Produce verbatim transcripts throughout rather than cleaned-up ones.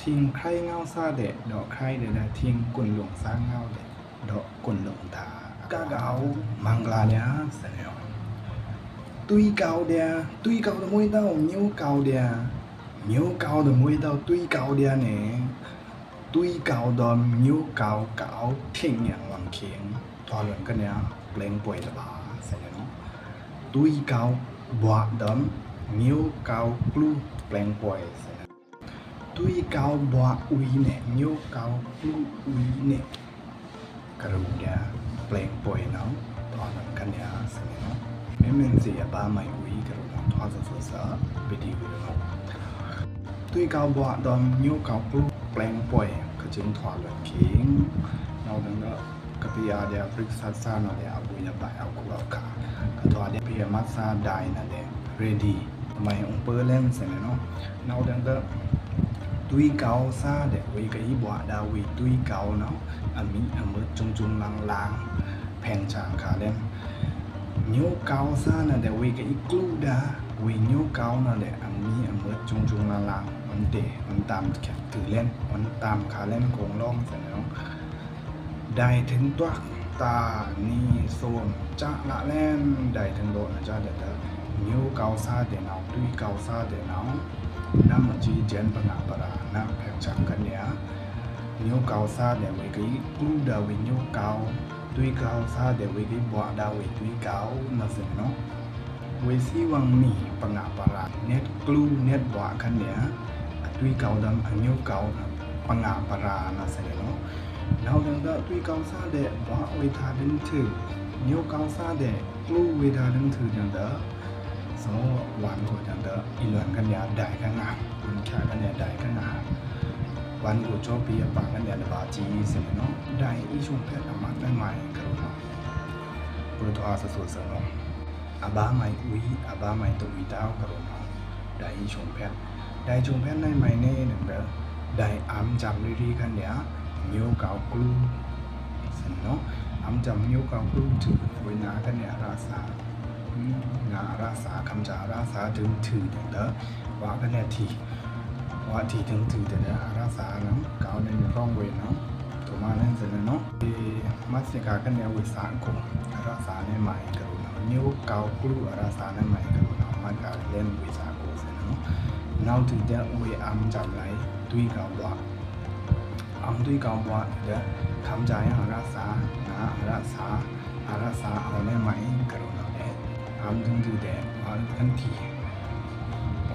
ထင်ႏ ခရဲငဝ်းသားတဲ့ ဒီးခရဲဒဲဒၣ် ထင်ႏ ကွန်လုံသားငဝ်းတဲ့ ဒီးကွန်လုံသား ကကဝ်မင်္ဂလာဒျာ သ့ၣ်ညို တွိုင်းကဝ်ဒျာ တွိုင်းကဝ်ဒၣ်မွဲတဝ် ညိုကဝ်ဒျာ ညိုကဝ်ဒၣ်မွဲတဝ် တွိုင်းကဝ်ဒျာန့ၣ် တွိုင်းကဝ်ဒီးညိုကဝ် ကအဝ်ထင်ႏယင်ဝွံႏခေတ် ထွာလွန်ကနဲ ပျဲင်းပွိုင်တဘၣ် သ့ၣ်ညို တွိုင်းကဝ်ဘွားဒီး ညိုကဝ်ကျူ ပျဲင်းပွိုင် သ့ၣ်ညို တွိုင်းကဝ်ဘွားဝီန့ၣ် ညိုကဝ်ကျူဝီန့ၣ် ကရူဒျာ ပျဲင်းပွိုင်နဝ် ထွာလွန်ကနဲ သ့ၣ်ညို မ့မ့ၢ်သေ အဘၣ်မံဝီ ကရူနဝ် ထွာသွဲသွဲသွဲ ဗီဒီယို တွိုင်းကဝ်ဘွားဒီး ညိုကဝ်ကျူ ပျဲင်းပွိုင် ကကျိုးထွာလွန်ခေတ် နဝ်ဒင်ဒီး ကပီးအါဒျာ ပရိသတ်သားနဝ်ဒဲ အဝီအဘၣ် အကူအကၤ ကထွာဒျာ ပီးအမတ်သားဒိုင်နဝ်ဒဲ ready မံအိုင်ပၢလဲန် သ့ၣ်ညို နဝ်ဒင်ဒီး တွိုင်းကဝ်သားဒဲ ဝီကအီးဘွားဒၣ်ဝီတွိုင်းကဝ်နဝ် အမံၤအမွဲကၠုင်ကၠုင်လင်လင် ဖဲင်စၢင်ခါလဲန် ညိုကဝ်သားနဝ်ဒဲ ဝီကအီးကျူဒၣ် ဝီညိုကဝ်နဝ်ဒဲ အမံၤအမွဲကၠုင်ကၠုင်လင်လင် အွိုင်တဲ အွိုင်တမ်ခဲပ်သွူလဲန် အွိုင်တမ်ခါလဲန် ကုင်လွင် သ့ၣ်ညို ဒိုင်ထိုင်တွက် တၢ်နံၣ်သိုံ စၢလလဲန် ဒိုင်ထိုင်ဒိုးနစၢ်ဒဲဒဲ ညိုကဝ်သားဒဲနဝ် တွိုင်းကဝ်သားဒဲနဝ် နမ်အစံးစဲန် ပငါပရာ နမ်ဖဲင်စၢင်ကနဲ ညိုကဝ်သားဒဲ ဝီကအီးကျူဒၣ်ဝီညိုကဝ် တွိုင်းကဝ်သားဒဲ ဝီကအီးဘွားဒၣ်ဝီတွိုင်းကဝ်နဝ် သ့ၣ်ညို ဝီသီဝွံမံၤ ပငါပရာ နဲတ်ကျူနဲတ်ဘွားကနဲ အတွိုင်းကဝ်ဒီးအညိုကဝ် ပငါပရာနဝ် သ့ၣ်ညို နဝ်ဒင်ဒီး တွိုင်းကဝ်သားဒဲ ဘွားဝီထါဒင်ထု ညိုကဝ်သားဒဲ ကျူဝီထါဒင်ထုဒင်ဒီး သောဝွံကိုဒင်ဒီး အီလွံကနဲ ဒိုင်ကနဲ ကွၢ်ကနဲ ဒိုင်ကနဲ ဝွံကို ကၠိပီးအပၢ်ကနဲ တဘၣ်စံး သ့ၣ်ညို ဒိုင်အီးရှုံးဖက်အမတ်နဲမံကရူနဝ် ပထွာသွဲသွဲသွဲနဝ် အဘၣ်မံဝီ အဘၣ်မံတဝီတဝ် ကရူနဝ် ဒိုင်အီးရှုံးဖက် ဒိုင်ရှုံးဖက်နဲမံန့ၣ်ဒင်ဒီး ဒိုင်အမ်စမ်ရီရီကနဲ ညိုကဝ်ကျူ သ့ၣ်ညို အမ်စမ်ညိုကဝ်ကျူထု ဝီနၤကနဲ အရသာ နၤအရသာ ခမ်စၢ်အရသာ ဒင်ထုဒင်ဒီး ဝီကနဲထံ ဝီထံဒင်ထုဒင်ဒီး အရသာနဝ် ကဝ်နဲမံရောင်းဝီနဝ် တူမါနဲ သ့ၣ်ညို မတ်သေခါကနဲ ဝီသကို အရသာနဲမံကရူနဝ် ညိုကဝ်ကျူ အရသာနဲမံကရူနဝ် မတ်ကလဲန် ဝီသကို သ့ၣ်ညို နဝ်ထုဒဲ ဝီအမ်စမ်လဲ တွိုင်းကဝ်ဘွား အမ်တွိုင်းကဝ်ဘွားဒဲ ခမ်စၢ်ယင်အရသာ နၤအရသာ အရသာ အဝ်နဲမံကရူနဝ်ဒဲ အမ်ဒင်ထုဒဲ ဝီဒုကၣ်ထံ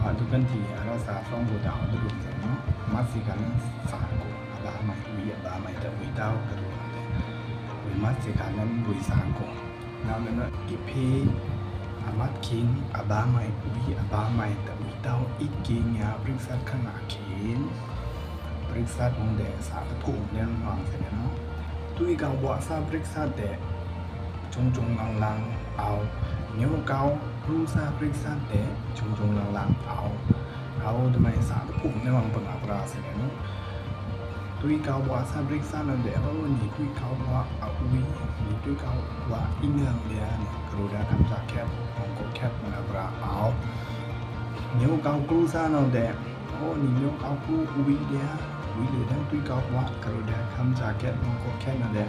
ဝီဒုကၣ်ထံ အရသာ ရောင်းဝီဒၣ် အဝ်ဒုကၣ်ထံ သ့ၣ်ညို မတ်သေခါနဲ သကို အဘၣ်မံဝီ အဘၣ်မံတဝီတဝ် ကရူနဝ်ဒဲ ဝီမတ်သေခါနဲ ဝီသကို နဝ်ဒဲ ကီးဖီ အမတ်ခိန် အဘၣ်မံဝီ အဘၣ်မံတဝီတဝ် အီကံညါ ပရိသတ်ခါနၤခိန် ပရိသတ်မုန်ဒဲ သးတဖုံနဲနွံ သ့ၣ်ညို တွိုင်းကဝ်ဘွားသး ပရိသတ်ဒဲ ကၠုင်ကၠုင်လင်လင် အဝ် ညိုကဝ်ကျူသး ပရိသတ်ဒဲ ကၠုင်ကၠုင်လင်လင် အဝ် အဝ်တမံသးတဖုံနဲနွံ ပငါပရာ သ့ၣ်ညို တွိုင်းကဝ်ဘွားသး ပရိသတ်နဝ်ဒဲ အဝ် နံၤတွိုင်းကဝ်ဘွားအဝီ နံၤတွိုင်းကဝ်ဘွားအီနံၤဒဲန့ၣ် ကရူဒၣ်ခမ်စၢ်ခဲပ် မွံကိုခဲပ် ပငါပရာ အဝ် ညိုကဝ်ကျူသးနဝ်ဒဲ အဝ် နံၤညိုကဝ်ကျူဝီဒဲ ဝီဒဲဒဲ တွိုင်းကဝ်ဘွား ကရူဒၣ်ခမ်စၢ်ခဲပ် မွံကိုခဲပ်နဝ်ဒဲ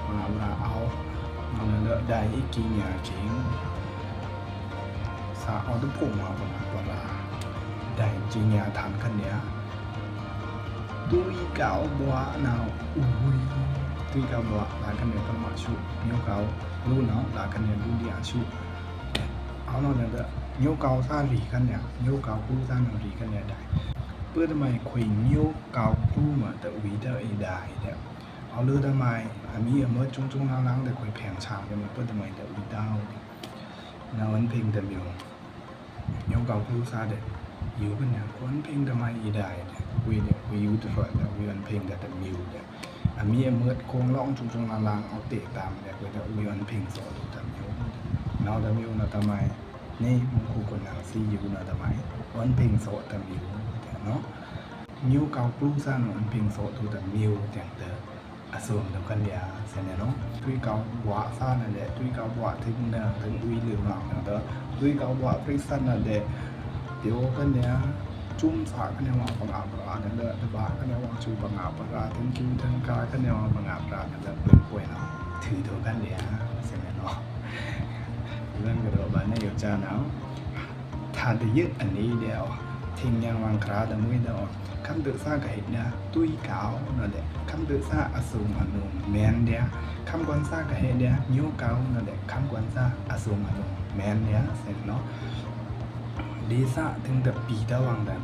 ပငါပရာ အဝ် နဝ်ဒဲ ဒိုင်အီကံညါခိန် သးအဝ်တဖုံနဲ ပငါပရာ ဒိုင်ကံညါထန်ကနဲ တွိုင်းကဝ်ဘွားနဝ် အဝီ တွိုင်းကဝ်ဘွား လကနဲ ပမါရှု ညိုကဝ်ကျူနဝ် လကနဲ ဒုတိယရှု အဝ်နဝ်ဒဲ ညိုကဝ်သးရီကနဲ ညိုကဝ်ကျူသးနဝ်ရီကနဲဒိုင် ပှၤတမံခွံညိုကဝ်ကျူမး တဝီတဝီဒိုင်ဒဲ အဝ်လၢတမံ အမံၤအမွဲကၠုင်ကၠုင်လင်လင်ဒဲ ခွံဖဲင်ဆံဒဲ မ့ၢ်ပှၤတမံတဝီတဝီ နဝ်အွိုင်ဖဲင်တမံ ညိုကဝ်ကျူသးဒဲ ယူကနဲ ခွံဖဲင်တမံအီဒိုင်ဒဲ ခွံဒဲ ခွံယူတရွဲဒဲ ခွံအွိုင်ဖဲင်ဒဲတမံဒဲ အမံၤအမွဲကုင်လွင်ကၠုင်ကၠုင်လင်လင် အဝ်တဲတမ်းဒဲ ခွံဒဲ ခွံအွိုင်ဖဲင်သော့ဒဲတမံ နဝ်တမံနဝ်တမံ န့ၣ် မူခိၣ်ကနဲ သီယူနဝ်တမံ အွိုင်ဖဲင်သော့တမံဒဲ နဝ် ညိုကဝ်ကျူသးနဝ် အွိုင်ဖဲင်သော့ဒဲတမံဒဲ တဲ အသွံဒုကနဲ သ့ၣ်ညို တွိုင်းကဝ်ဘွားသးနဝ်ဒဲ တွိုင်းကဝ်ဘွားထိုင်နဝ် ထိုင်ဝီလိူဝ်မးနဝ်ဒဲ တွိုင်းကဝ်ဘွားပရိသတ်နဝ်ဒဲ တဲကနဲ စူံႏသး ခါနဲဝံ ပငါပရာ နလဲ တဘ ခါနဲဝံ စူံႏပငါပရာ ထိုင်ကျူထိုင်ကာ ခါနဲဝံ ပငါပရာ နလဲ ပျိုးကွယ် နော် ထိုင်ထိုင် ခါနဲ ဆင်နေ နော် လန်ကရော ဗာႏနယ်ယိုကျား နော် ထါတယုဒ်အနံၤဒဲး အို ထိင်းညံဝံ ခရါတမှွေ ဒဲး အို ခမ်းသွိုက်သးကဟ့ဒီး တွိုက်ကောက် နော်ဒဲး ခမ်းသွိုက်သးအစုံအနုံမဲန်ဒဲး ခမ်းကွန်သးကဟ့ဒီး ညိုကောက် နော်ဒဲး ခမ်းကွန်သးအစုံအနုံမဲန်ဒဲး ဆင်နေ နော် ဒေသ ထိုင်တပီတဝံ ဒဲး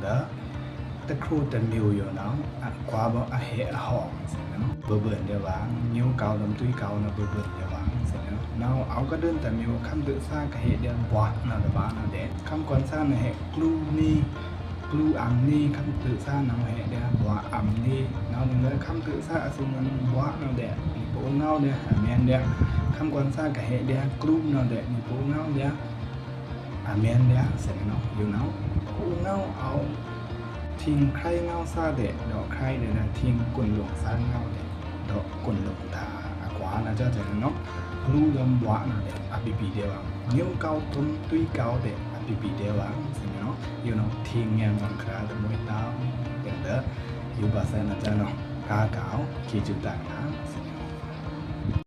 တခူတမွေ ယို နော် အကွါဘိုအဟ့အဟောင် ဆင်နေ နော် ဘိုဘိုန်ဒဲးဝံ ညိုကောက်ဒံး တွိုက်ကောက် နော် ဘိုဘိုန်ဒဲးဝံ ဆင်နေ နော် နော် အဝ်ကဒိုန်တမွေ ခမ်းသွိုက်သးကဟ့ဒီး ဘွား နော် တဘ နော်ဒဲး ခမ်းကွန်သး နော် ဟ့ကျူနံ ကျူအံန့ ခမ်းသွိုက်သး နော် ဟ့ဒီး ဘွားအံန့ နော် ဒ်လဲ ခမ်းသွိုက်သး အစုံအနုံ ဘွား နော်ဒဲး နံပူငေါဒဲး အမဲန်ဒဲး ခမ်းကွန်သးကဟ့ဒီး ကျူ နော်ဒဲး နံပူငေါဒဲး အမဲန်ဒဲး ဆင်နေ နော် ယို နော် အူငေါအဝ် ထိင်းခရိုင်ငေါသးဒဲး ဒီးခရိုင်ဒဲး ထိင်းကွန်ဒုံသးငေါဒဲး ဒီးကွန်ဒုံသးအကွါ နော် ဆင်နေ နော် ကျူဒံး ဘွား နော်ဒဲး အပီပီဒဲးဝံ ညိုကောက်ဒံး တွိုက်ကောက်ဒဲး အပီပီဒဲးဝံ ဆင်နေ နော် ယို နော် ထိင်းညံဝံ ခရါတမှွေ တဝ် ဒဲး ယို ဗာႏသဲ နော် ဆင်နေ နော် ကားကောက် ခေတ်ကျူတန်ငါ ဆင်နေ